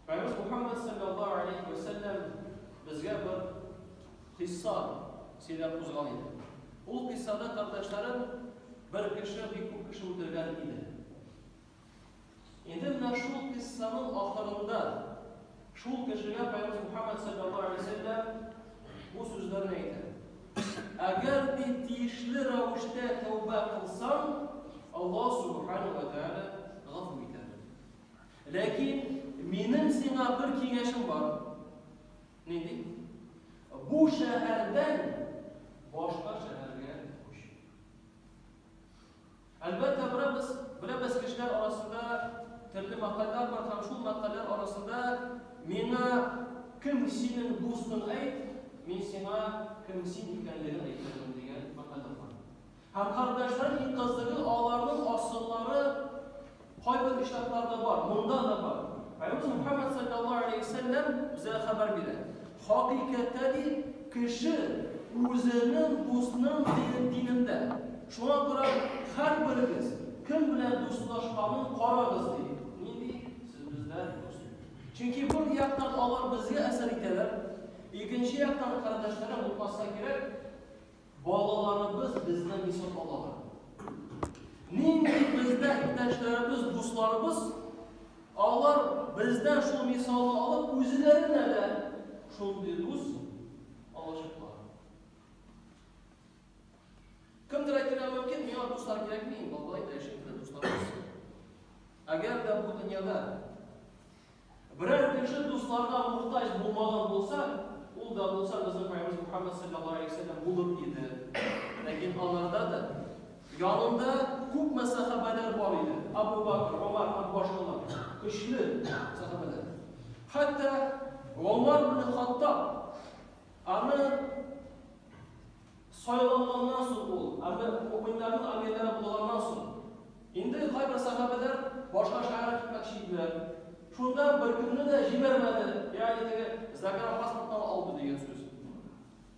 Пәйгамбер Мухаммад саллаллаһу алейхи ва сәлләм безгә бер кыйсса сөйләп узган иде. Ул кыйссада кардәшләрем бер кеше бик күп кеше үтергән иде. Инде менә шул кыйссаның ахырында шул кешегә Пәйгамбер Мухаммад саллаллаһу алейхи ва сәлләм бу сүзләрне әйтә. Әгәр ди тиешле рәвештә тәүбә кылсаң, Аллаһ субхану ва тааля гафу итәр. Ләкин минем сиңа бер киңәшем бар. Нинди? Бу шәһәрдән башка шәһәргә күч. Әлбәттә, беләбез, беләбез кешеләр арасында төрле мәкальләр бар һәм шул мәкальләр арасында миңа кем синең дустың әйт, мин сиңа кем син икәнлеген әйтермен дигән мәкальләр бар. Һәм кардәшләр, иң кызыгы, аларның асыллары кайбер очракларда бар, монда да бар. Пәйгамбер Мухаммад саллаллаһу алейһи ва сәлләм безгә хәбәр бирә. Хакыйкатьтә ди, кеше үзенең дусның динендә. Шуңа күрә һәрберегез кем белән дуслашканын карагыз ди. Нинди сез бездә дус? Чөнки бер яктан алар безгә әсәр итәләр, икенче яктан кардәшләре булмаса кирәк, Балаларыбыз бездән мисал алалар. Нинди бездә иптәшләребез, дусларыбыз, алар бездән шул мисалны алып, үзләренә дә шундый дус алачаклар. Кемдер әйтергә мөмкин, миңа дуслар кирәкми, болай да яшим, дуслар булсын. Әгәр дә бу дөньяда Берәр кеше дусларга мохтаҗ булмаган булса, ул да булса безнең Пәйгамбәребез Мухаммад саллаллаһу алейһи ва сәлләм булыр иде. Ләкин аларда да янында күпме сәхабәләр бар иде. Абу Бакр, Омар һәм башкалар. Көчле сәхабәләр. Хәтта Омар ибн Хаттаб аны Сайланганнан соң ул, әмма мөэминнәрнең әмирләре булганнан соң, инде кайбер сәхабәләр башка шәһәргә китмәкче иделәр. Шунда беркемне дә җибәрмәде, ягъни теге загранпаспорттан алды дигән сүз.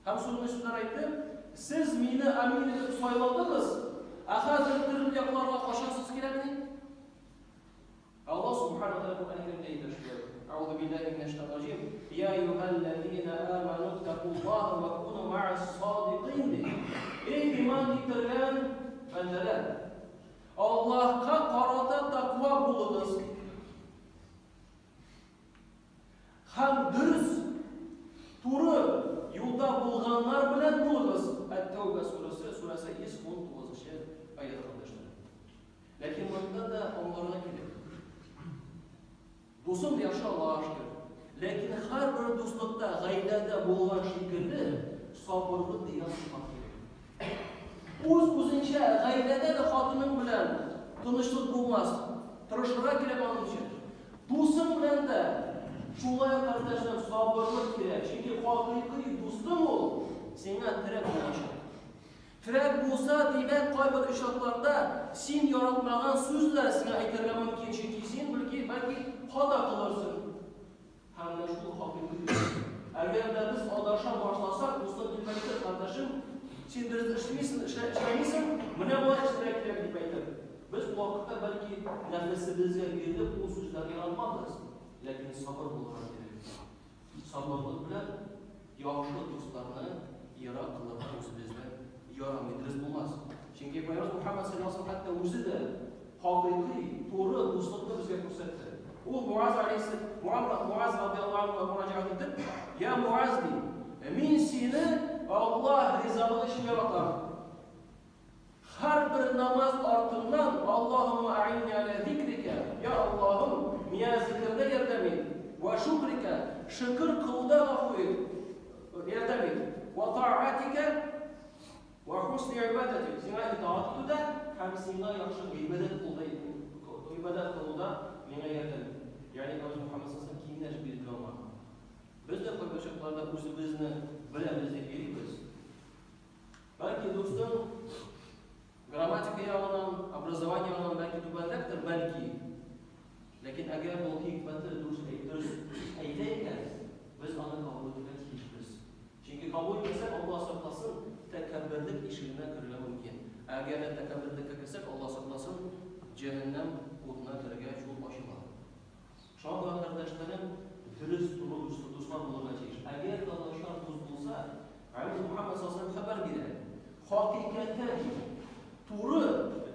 Һәм шундый сүзләр әйтте, Сез мине әмир итеп сайладыгыз, ә хәзер төрле якларга качасыз киләмени? Аллаһ Субхану ва Тааля Коръән Кәримдә әйтә шулай. Әгъузу биллаһи минәш шайтанир раҗим. Я әйюһәлләзина аману иттакуллаһа ва куну ма'ас садикин ди. Эй иман китергән бәндәләр! Аллаһка карата таква булыгыз. Һәм дөрес, туры юлда булганнар белән булыгыз. Әт-Тәүбә сүрәсе, сүрәсе 119 аят кардәшләр. Ләкин монда да аңларга кирәк. Дусым яхшы, Аллага шөкер. Ләкин һәрбер дуслыкта, гаиләдә булган шикелле, сабырлык дигән сыйфат кирәк. Үз-үзенчә гаиләдә дә хатының белән тынычлык булмас. Тырышырга кирәк аның өчен. Дусың белән дә шулай ук, кардәшләр, сабырлык кирәк. Чөнки хакыйкый дустың ул сиңа терәк булачак. Терәк булса, димәк, кайбер очракларда син яратмаган сүзләр сиңа әйтергә мөмкин, чөнки син, бәлки, бәлки хата кылырсың. Һәм менә шул хакыйкый дус. Әгәр дә без адаша башласак, дустың килеп әйтер, кардәшем, син дөрес эшлисең, эшләмисең, менә болай эшләргә кирәк дип әйтер. Без ул вакытта, бәлки, нәфесебезгә бирелеп, ул сүзләрне яратмабыз, ләкин сабыр булырга кирәк. Сабырлык белән яхшы дусларны ерак кылырга үзебездән ярамый, дөрес булмас. Чөнки Пәйгамбәребез Мухаммад саллаллаһу алейһи ва хәтта үзе дә хакыйкый, туры дуслыкны безгә күрсәтте. Ул Муаз алейһи Муаз радиаллаһу анһуга мөрәҗәгать итеп, "Я Муаз" ди, "мин сине Аллаһ ризалыгы өчен яратам. Һәрбер намаз артыннан, Аллаһумма а'инни аля зикрика, Я Аллаһым, миңа зикердә ярдәм ит, вә шукрика, шөкер кылуда гафу ит, ярдәм ит, вә та'атика, вә хусни гыйбадатик, сиңа итагать итүдә һәм сиңа яхшы гыйбадәт кылуда, гыйбадәт кылуда миңа ярдәм ит. Ягъни Пәйгамбер Мухаммад саллаллаһу алейһи ва сәлләм киңәш бирде аңа. Без дә кайбер чакларда үзебезне беләбез дип йөрибез. тәкәбберлек ишегенә керергә мөмкин. Ә әгәр дә тәкәбберлеккә керсәк, Алла сакласын, җәһәннәм утына керергә юл ачыла. Шуңа күрә, кардәшләрем, дөрес, туры дуслар булырга тиеш. Әгәр дә начар дус булса, Пәйгамбәребез Мухаммад саллаллаһу алейһи ва сәлләм хәбәр бирә. Хакыйкатән туры,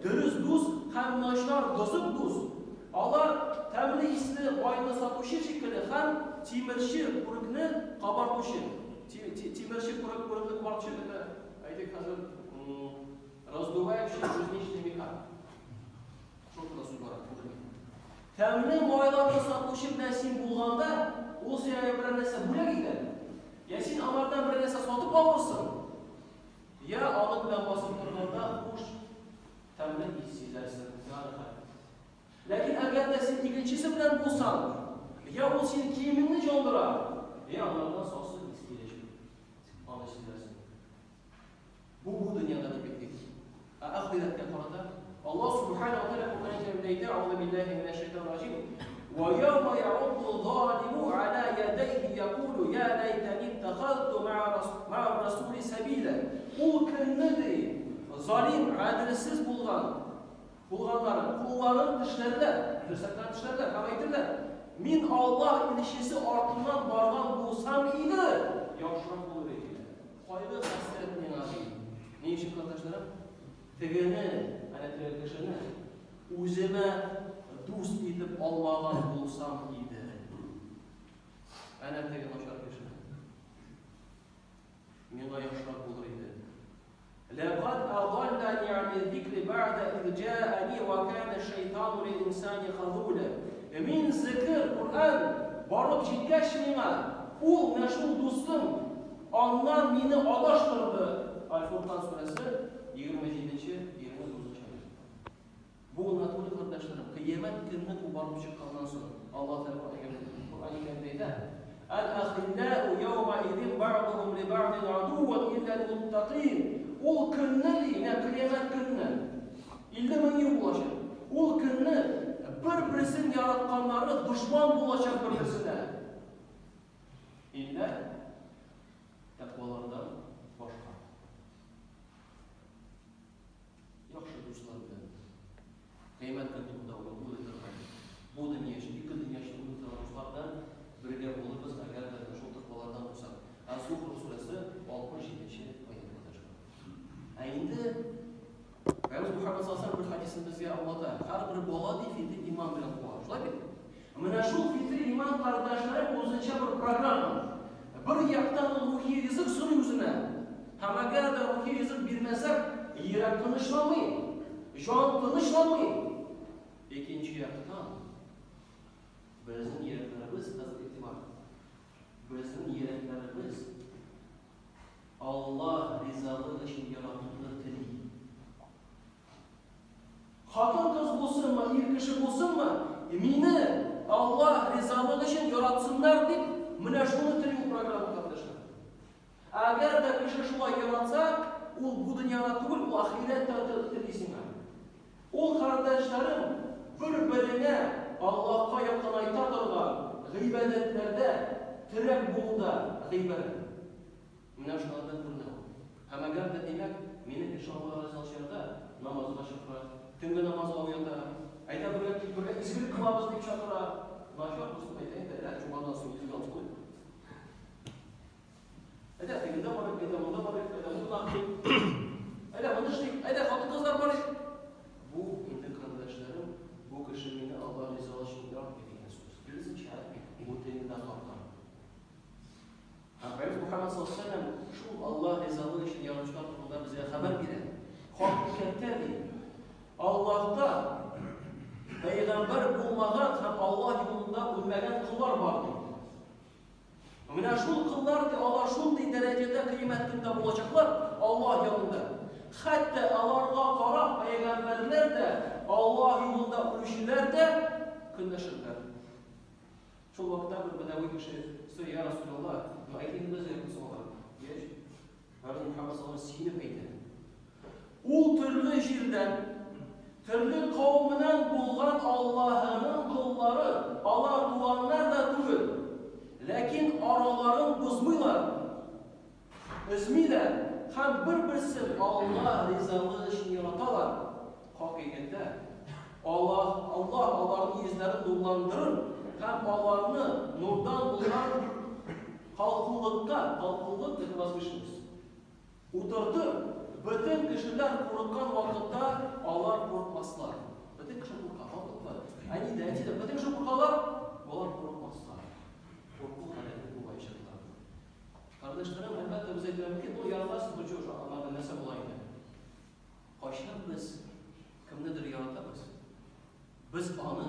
дөрес дус һәм начар бозык дус, алар тәмле исле майны сатучы шикелле һәм тимерче күрекне кабартучы. Тимерче күрек күрекне кабартучы это, әйтик, хәзер раздувающий кузнечный меха. Шул турыда сүз бара, күренми. Тәмле майларны сатучы белән син булганда, ул сиңа я берәр нәрсә бүләк итәр, я син аңардан берәр нәрсә сатып алырсың, я аның белән басып торганда хуш тәмле ис сизәрсең. Сиңа рәхәт. Ләкин әгәр дә син икенчесе белән булсаң, я ул синең киемеңне җандыра, я аңардан сасы ис киләчәк. Аны сизәрсең. Бу бу дөньяда дип әйтик. Ә ахирәткә карата Аллаһ субхана ва тааля Коръән Кәримдә әйтә, Аузу биллаһи минәш шайтанир раҗим. Ва яума я'удду залиму аля ядайхи якулу я лайтани иттахазту ма'ар расули сабила. Ул көнне ди, залим, гаделсез булган булганнары кулларын тешләрләр, терсәкләрен тешләрләр һәм әйтерләр, Мин Аллаһ илчесе артыннан барган булсам иде, яхшырак булыр иде. Кайгы хәсрәт миңа, ди. Ни өчен, кардәшләрем? Тегене, әнә теге кешене үземә дус итеп алмаган булсам иде. Әнә теге начар кешене. Миңа яхшырак булыр иде. Ләкад адаллани ан зикри бәгъдә из җаани ва кана шайтану лил инсани хазула. Мин зикр, Коръән барып җиткәч миңа, ул менә шул дустым, аннан мине адаштырды. Аль-Фуркан сүрәсе 27 нче, 29 нчы аять. Бу гына түгел, кардәшләрем, кыямәт көнне кубарып чыкканнан соң, Аллаһ Тәгалә Коръән Кәримдә әйтә, Әл-ахиллау яума изин бa'духум ли бa'дин адуввун илля аль-муттакин. Ул көнне ди, менә кыямәт көнне, 50 мең ел булачак. Ул көнне бер-берсен яратканнары дошман булачак бер-берсенә. Иллә тәкъвалардан башка. Яхшы дуслар белән кыямәт көне турында уйлый торган, бу дөнья өчен, ике дөнья өчен уйлый торган дуслар белән бергә булырбыз, әгәр дә шул тәкъвалардан булсак. Әз-Зухруф сүрәсе 67 нче аять кардәшләр. Ә инде Пәйгамбер Мухаммад саллаллаху бер хадисын безгә аңлата. Һәрбер бала ди фитри иман белән туа. Шулай бит? Менә шул фитри иман кардәшләре үзенчә бер программа. Бер яктан ул рухи ризык сорый үзенә. Һәм әгәр дә рухи ризык бирмәсәк, йөрәк тынычланмый, җан тынычланмый. Икенче яктан, безнең йөрәкләребез, хәзер игътибар, безнең йөрәкләребез Аллаһ ризалыгы өчен яратуны тели. Хатын-кыз булсынмы, ир кеше булсынмы, мине Аллаһ ризалыгы өчен яратсыннар дип, менә шуны тели ул программа катнаша. Әгәр дә кеше шулай яратса, ул бу дөньяда түгел, ул ахирәттә тели сиңа. Ул кардәшләрем бер-береңә Аллаһка якынайта торган гыйбадәтләрдә терәк булуда гыйбарәт. Менә шулардан күренә ул. Һәм әгәр дә, димәк, мине кеше Аллаһ ризалыгы чорында намазга чакыра, төнге намазга уята, әйдә бергә кил, бергә изгелек кылабыз дип чакыра, начар дустым әйтә инде, әйдә, җомгадан соң изге намаз кылыйк. Әйдә, тегендә барыйк, әйдә, монда барыйк, әйдә, монда кылыйк. Әйдә, моны эшлик, әйдә, хатын-кызлар барыйк. Бу инде, кардәшләрем, бу кеше мине Аллаһ ризалыгы өчен яратмый дигән сүз. Киресенчә, бу тегендә тарта. Һәм Пәйгамбер Мухаммад саллаллаһу алейһи ва сәлләм шул Аллаһ ризалыгы өчен яратучылар турында безгә хәбәр бирә. Хакыйкатьтә ди, Аллаһта пәйгамбәр булмаган һәм Аллаһ юлында үлмәгән коллар бар ди. Менә шул коллар ди, алар шундый дәрәҗәдә кыямәт көндә булачаклар Аллаһ янында. Хәтта аларга карап пәйгамбәрләр дә, Аллаһ юлында үлүчеләр дә көнләшерләр. Шул вакытта бер бәдәви кеше сорый, Я Расулалла, ну әйт инде безгә мөселманнар, дигәч, Пәйгамбер Мөхәммәд саллаллаһу сөенеп әйтә. Ул төрле җирдән, төрле кавемнән булган Аллаһының коллары, алар туганнар да түгел, ләкин араларын бозмыйлар, өзмиләр. һәм бер-берсен Алла ризалыгы өчен яраталар. Хакыйкатьтә, Аллаһ, Аллаһ аларның йөзләрен нурландырыр һәм аларны нурдан булган калкулыкка, калкулык это возвышенность, утыртыр, бөтен кешеләр курыккан вакытта алар курыкмаслар. Бөтен кеше курка, калкулыкка. Әни дә, әти дә, бөтен кеше куркалар, алар курыкмаслар. Курку халәте булмаячаклар. Кардәшләрем, әлбәттә, без әйтергә мөмкин, ну, яратасыз, ну, чё, аңарда нәрсә була инде? Кайчан без кемнедер яратабыз, без аны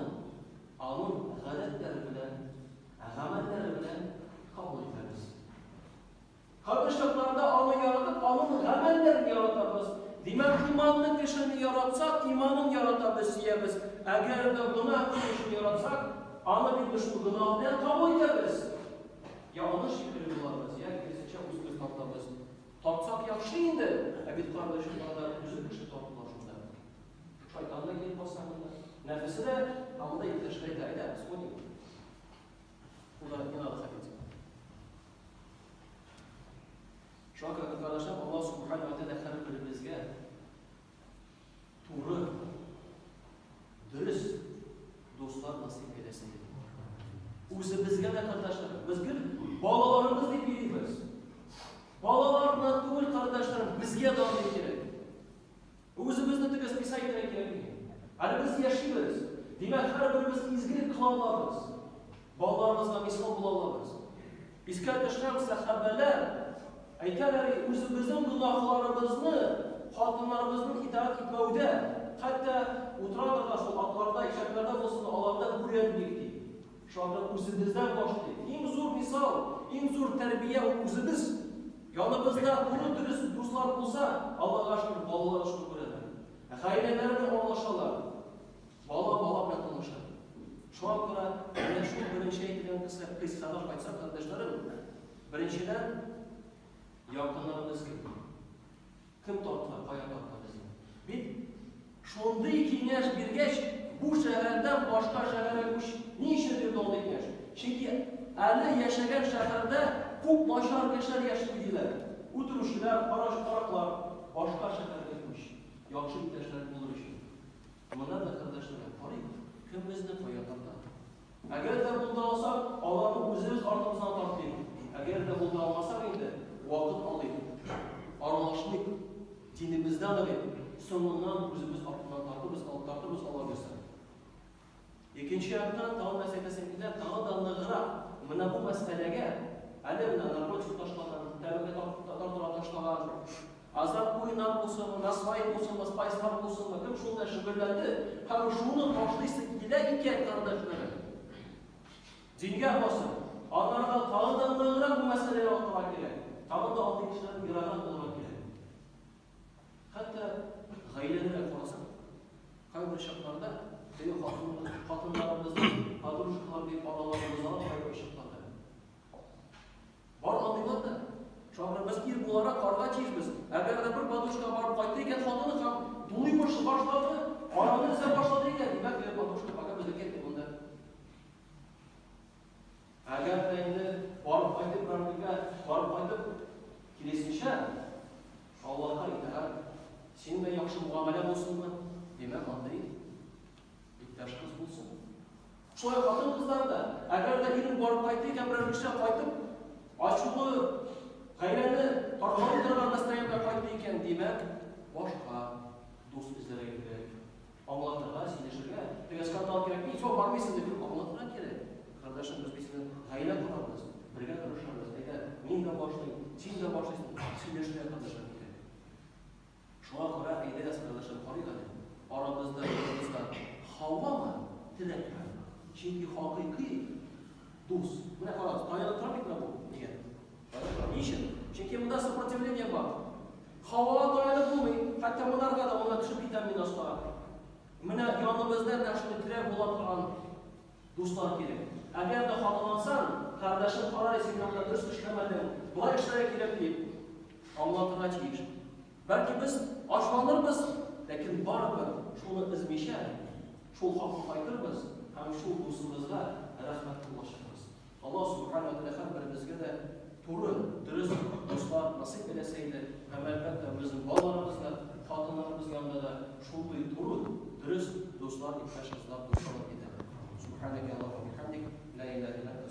аның гадәтләре белән, гамәлләре белән кабул итәбез. Кайбер чакларда аны яратып, аның гамәлләрен яратабыз. Димәк, иманлы кешене яратсак, иманын яратабыз, сөябез. Әгәр дә гөнаһ кылучыны яратсак, аны бит без шул гөнаһ белән кабул итәбез. Я аның шикелле булабыз, я киресенчә үзебез тартабыз. Тартсак яхшы инде, ә бит кардәш шунда үзе кеше тартыла шунда. Шайтан да килеп баса монда. Нәфесе дә, ә монда иптәшләр әйтә, әйдә, сходим. Куда не надо ходить. Шуңа күрә, кардәшләр, Аллаһ Субхану ва Тәгалә һәрберебезгә Туры, дөрес дуслар насыйп әйләсен дип. Үзебезгә дә кардәшләр, без гел балаларыбыз дип йөрибез. Балаларны түгел, кардәшләр, безгә дә андый кирәк. Үзебезне төгәл списать итәргә кирәкми. Әле без яшибез. Димәк, һәрберебез изгелек кыла алабыз. Балаларыбызга мисал була алабыз. Искә төшерәм, сәхабәләр әйтәләр, үзебезнең гөнаһларыбызны хатыннарыбызның итагать итмәүдә, хәтта утыра торган шул атларда, ишәкләрдә булсын, аларда күрә идек, ди. Шуңа үзебездән башлыйк. Иң зур мисал, иң зур тәрбия ул үзебез. Яныбызда туры дөрес дуслар булса, Аллага шөкер, балалар шуны күрәләр. Гаиләләре белән аралашалар. Бала бала белән таныша. Шуңа күрә менә шул беренче әйтелгән кыйссага кайтсак, кардәшләрем, беренчедән, якыннарыбыз кем? Кем тарта, кая тарта безне? Бит шундый киңәш биргәч, бу шәһәрдән башка шәһәргә күч. Ни өчен бирде андый киңәш? Чөнки әле яшәгән шәһәрдә күп начар кешеләр яши диләр. Үтерүчеләр, караклар. Башка шәһәргә күч. Яхшы иптәшләр булыр өчен. Монда да кардәшләргә карыйк, кем безне кая тарта. Әгәр дә булдыра алсак, аларны үзебез артыбыздан тартыйк. Әгәр дә булдыра алмасак инде, вакыт алыйк. Аралашмыйк, динебездә ныгыйк, соңыннан үзебез артыннан тартырбыз, тартырбыз Алла бирсә. Икенче яктан, тагын нәрсә әйтәсем килә, тагын да ныграк менә бу мәсьәләгә, әле менә наркотик ташлаган, тәмәке тартырга ташлаган, азарт уеннар булсынмы, насвай булсынмы, спайслар булсынмы, кем шул белән шөгыльләнде һәм шуны ташлыйсы килә икән, кардәшләрем, дингә басып, анарга тагын да ныграк бу мәсьәләгә атырга кирәк, тагын да андый кешеләрдән ераграк булырга кирәк. Хәтта гаиләдә дә карасаң, кайбер чакларда теге хатыннарыбызның подружкалар дип аралары бозыла кайбер чакларда. Бар андыйлар да. Шуңа күрә без ир буларак карга тиешбез. Әгәр дә бер подружка барып кайтты икән хатыны һәм дулый башлады, араны эзләп башлады икән, димәк, теге подружка пока безнеке инде монда. Әгәр дә инде барып кайтып берәр барып кайтып, киресенчә, Аллаһка итагать, синең белән яхшы мөгамәлә булсынмы? Димәк, андый иптәш кыз булсын. Шулай хатын-кызлар да, әгәр дә ирең барып кайтты икән, берәр кешедән кайтып, ачулы, гаиләне таркалып торган настроениедә кайтты икән, димәк, башка дус эзләргә кирәк. Аңлатырга, сөйләшергә. Теге скандал кирәкми, все, бармыйсың дип аңлатырга кирәк. Кардәшем, без бит синең гаилә корабыз, бергә тырышабыз. Әйдә, мин дә башлыйм, син дә башлыйсың. Сөйләшергә кардәшләр кирәк. Шуңа күрә әйдәгез, кардәшләр, карыйк әле. Арабызда, яныбызда һавамы, терәкме? Чөнки хакыйкый дус. Менә карагыз, таянып тора бит менә бу. Нигә? Ни өчен? Чөнки монда сопротивление бар. Һавага таянып булмый. Хәтта монарга да монда төшеп китәм мин аска. Менә яныбызда менә шундый терәк була торган дуслар кирәк. Әгәр дә хаталансаң, кардәшең карар, син монда дөрес эшләмәдең, болай эшләргә кирәк дип аңлатырга тиеш. Бәлки без ачуланырбыз, ләкин барыбер шуны өзмичә, шул хакка кайтырбыз һәм шул дусыбызга рәхмәтле булачакбыз. Аллаһ Субхана ва Тәгалә һәрберебезгә дә туры, дөрес дуслар дуслар насыйп әйләсә иде. Һәм, әлбәттә, безнең балаларыбыз да, хатыннарыбыз янында да шундый туры, дөрес дуслар, иптәш кызлар булсалар иде. Субханәкә Аллаһумма бихамдик, ла илаһа илля.